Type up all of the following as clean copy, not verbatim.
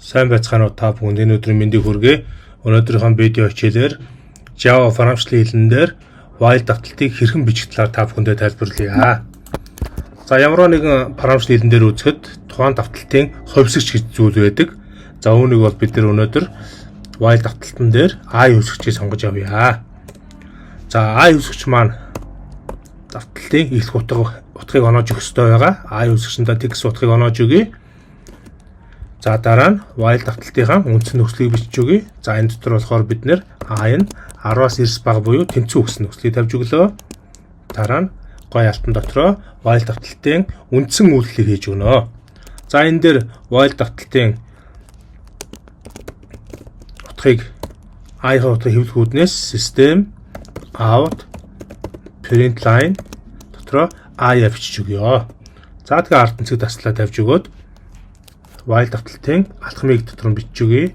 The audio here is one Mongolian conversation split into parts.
Сайн байцгаана уу, та бүхэнд энэ өдрийн мэндийг хүргэе. Өнөөдрийнхөө видео хичээлээр Java програмчлалын хэлэн дээр while давталтыг хэрхэн бичих талаар та бүхэндээ тайлбарлая. За, ямар нэгэн програмчлалын хэлэн дээр үзэхэд тухайн давталтын хувьсагч гэж зүйл байдаг. За, үүнийг бол бид нар өнөөдөр while давталтан дээр i хувьсагчийг сонгож авъя. За, i хувьсагч маань давталтын эхлэх утгыг оноож өгөх ёстой байгаа. I хувьсагчиндаа текст утгыг оноож өгье. За, дараа нь while давталтынхаа үндсэн нөхцөлийг бичиж өгье. За, энэ дотор болохоор бид нар i нь 10-аас 9 бага буюу тэнцүү гэсэн нөхцөлийг тавьж өглөө. Дараа нь гой алтан дотроо while давталтын үндсэн үйлдэлийг хийж өгнө. За, энэ дээр while давталтын утгыг, i-ийн утгыг хэвлэх үүднээс system out print line дотроо i бичиж өгье. За, тэгээ ард тэнцэг таслаа тавьж өгөөд while давталтын алхмыг дотор нь бичиж өгье.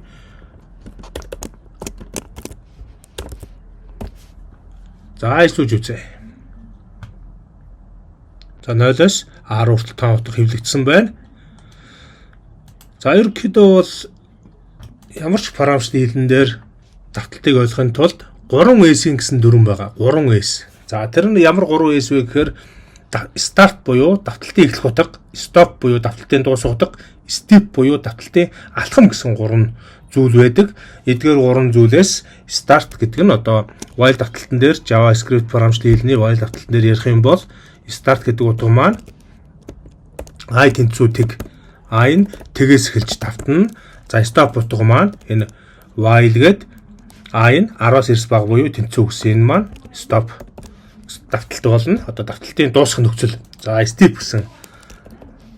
За, ажиллаж үзье. За, 0-оос 10 хүртэл тоон утга хэвлэгдсэн байна. За, ерөнхийдөө бол ямар ч програмчлалын хэлэн дээр давталтыг ойлгохын тулд 3S-ийн гэсэн дүрэм байгаа. 3S. За, тэр нь ямар 3S вэ гэхээр start буюу давталтын эхлэх утга, stop буюу давталтын дуусах утга, step буюу давталтын алхам гэсэн гурван зүйл байдаг. Эдгээр гурван зүйлээс start гэдэг нь одоо while давталтан дээр, JavaScript програмчлалын хэлний while давталтан дээр ярих юм бол start гэдэг утга маань i тэнцүү тэг, i нь тэгээс эхэлж давтана. За, stop утга маань энэ while гээд i нь 10-аас 9 бага буюу тэнцүү гэсэн энэ маань stop давталт болно. Одоо давталтын дуусах нөхцөл. За, step гэсэн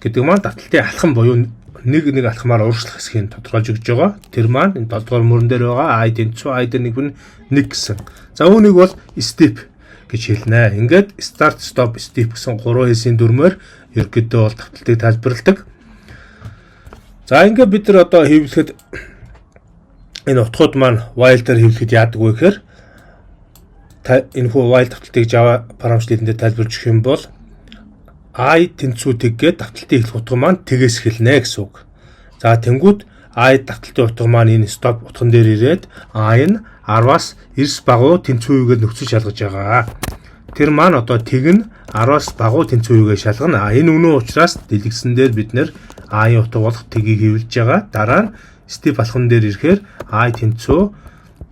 гэдэг маань давталтын алхам буюу нэг нэг алхмаар урагшлах хэсгийг тодорхойлж өгч байгаа. Тэр маань энэ 7 дугаар мөрөн дээр байгаа i тэнцүү i дээр нэг нь 1 гэсэн. За, үүнийг бол step гэж хэлнэ. Ингээд start, stop, step гэсэн 3 S-ийн дүрмээр ерөнхийдөө бол давталтыг тайлбарладаг. За, ингээд бид нар одоо хэвлэхэд энэ утгууд маань while дээр хэвлэхэд яадаг вэ гэхээр энэ хүү while давталтыг Java програмчлал хэлэн дээр тайлбарлаж өгөх юм бол i тэнцүү тэг гээд давталтын эхлэх утга маань тэгээс эхэлнэ гэсэн үг. За, тэнгүүд i давталтын утга маань энэ stop утган дээр ирээд i нь 10-аас 9 бага уу тэнцүү юу гэж нөхцөл шалгаж байгаа. Тэр маань одоо тэг нь 10-аас бага уу тэнцүү юу гэж шалгана. А энэ үнэн учраас дэлгэцэн дээр бид нар i-ийн утга болох тэгийг хэвлэж байгаа. Дараа нь step алхам дээр ирэхээр i тэнцүү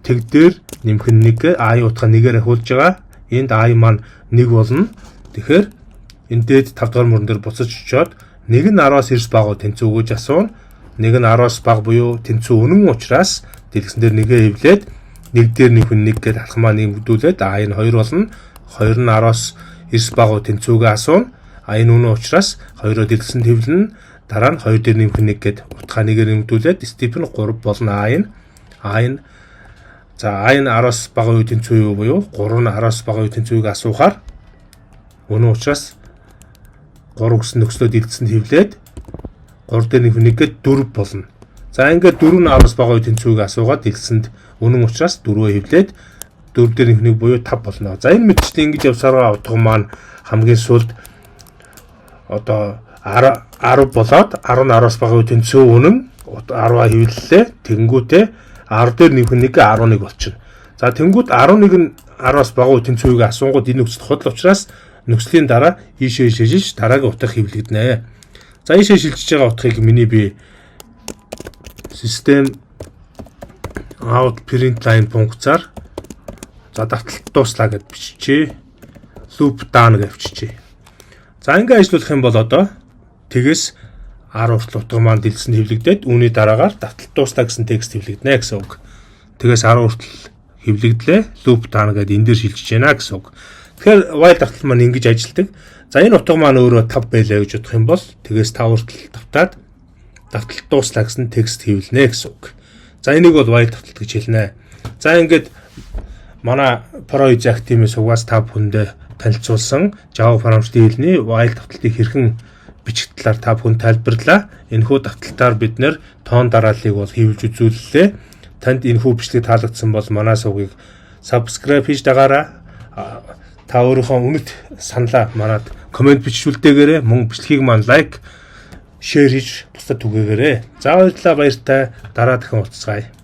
тэг дээр нэмэх нь 1, i-ийн утга нэгээр ахиулж байгаа. Энд i маань 1 болно. Тэгэхээр энэ дээд 5 дугаар мөрөн дээр буцаж очиод нэг нь 10-аас 9 бага тэнцүү гэж асууна. Нэг нь 10-аас бага буюу тэнцүү үнэн учраас дэлгэцэн дээр нэгээ хэвлээд нэг дээр нэмэх нь 1 гээд алхмаа нэмэгдүүлээд i нь 2 болно. 2 нь 10-аас 9 бага тэнцүүгээ асууна. А энэ үнэн учраас 2-оо дэлгэцэнд хэвлэнэ. Дараа нь 2 дээр нэмэх нь 1 гээд утгаа нэгээр нэмэгдүүлээд step нь 3 болно. I нь за i нь 10-аас бага юу тэнцүү юу буюу 3 нь 10-аас бага юу тэнцүүг асуухаар үнэн учраас 3 гэсэн нөхцлөө дэлгэцэнд хэвлээд 3 дээр нэмэх 1 гээд 4 болно. За, ингээд 4 нь 10-аас бага юу тэнцүүг асуугаад дэлгэцэнд үнэн учраас 4-өө хэвлээд 4 дээр нэмэх 1 буюу 5 болно. За, энэ мэтчлэн ингэж явсараа утга маань хамгийн сүүлд одоо 10 болоод 10 нь 10-аас бага юу тэнцүү үнэн, 10-аа хэвлэлээ. Тэгэнгүүтээ 10 дээр нэмэх 1 11 болчихно. За, тэнгүүт 11 нь 10-аас бага уу тэнцүүг асуунгууд энэ нөхцөл худал учраас нөхцөлийн дараа ийшээ шилжиж дараагийн утга хэвлэгдэнэ. За, ийшээ шилжиж байгаа утгыг миний би system out print line функцаар за давталт дууслаа гэд биччихье. Loop done гэж биччихье. За, ингээ ажиллуулах юм бол одоо тэгээс 10 хүртэл утга маань дэлгэцэнд хэвлэгдээд үүний дараагаар давталт дууслаа гэсэн текст хэвлэгдэнэ гэсэн үг. Тэгээс 10 хүртэл хэвлэгдлээ. Loop done гэдээ энэ дээр шилжиж байна гэсэн үг. Тэгэхээр while давталт маань ингэж ажилладаг. За, энэ утга маань өөрөө 5 байлаа гэж бодох юм бол тэгээс 5 хүртэл давтаад давталт дууслаа гэсэн текст хэвлэнэ гэсэн үг. За, энийг бол while давталт гэж хэлнэ. За, ингээд манай Pro Exact team-ийн сувгаас та бүхэндээ танилцуулсан Java програмчлалын хэлний while давталтыг хэрхэн бичих талаар та бүхэн тайлбарлаа. Энэхүү давталтаар бид нар тоон дарааллыг бол хэвлэж үзүүллээ. Танд энэхүү бичлэг таалагдсан бол манай сувгийг subscribe хийж дагаарай. Та өөрийнхөө үнэт саналаа манад comment бичиж үлдээгээрэй. Мөн бичлэгийг маань like, share хийж бусдад бусдад түгээгээрэй. За, баярлалаа, баяртай. Дараа дахин уулзцгаая.